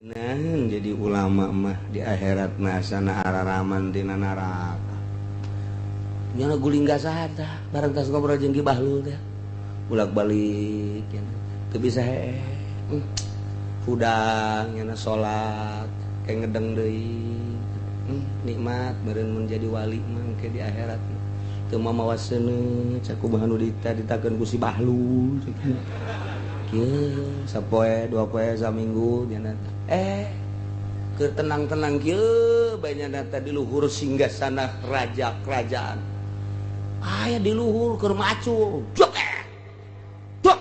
Nah, jadi ulama mah di akhirat mah asana araraman tina neraka. Nya guling gasada bareng tas ngobrol jeung Ki Bahlul teh. Bolak-balik nya teu bisa hee. Hudang nya salat kayak ngedeng deui. Nikmat meureun mun jadi wali mah engke di akhirat. Teu mamawa seuneu cakumaha nu ditakeun ku si Bahlul. Kieu sapoe dua poe saminggu nya keur tenang-tenang kieu bae nya di luhur singgasana raja kerajaan. Aya di luhur keur macul. Jok. Jok.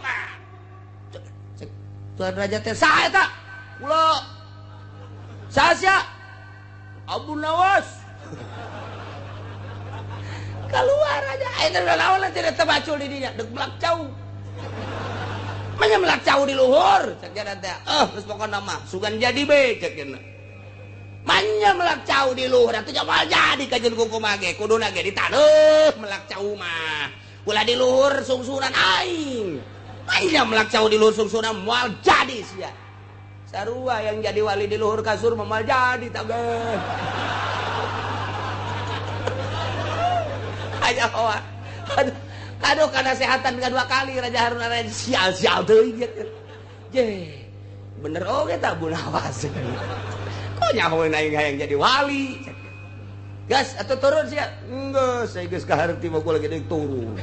Tuan raja teh saha eta? Kula. Saha sia? Abu Nawas. Keluar aja. Eta naon teh teh macul di dinya, deuk melak cau. Manya melak cau di luhur, cek nya teh. Geus pokona mah sugan jadi be cek nya. Manya melak cau di luhur atuh moal jadi kajeun kumaha ge, kuduna ge ditaneuh melak cau mah. Ulah di luhur sungsunan aing. Manya melak cau di luhur sungsunan moal jadi sia. Sarua yang jadi wali di luhur kasur mah moal jadi tabeh. Aja hoa. Aduh. Aduh karena sehatan dua kali Raja Harun Ar-Rasyid sial-sial teuing gitu. Je. Bener oge tak Bu Nawas. Kok nyahoeun aing hayang jadi wali. Gas atau turun sia? Enggeus, saya geus kaharti mah gua lagi deuk turun.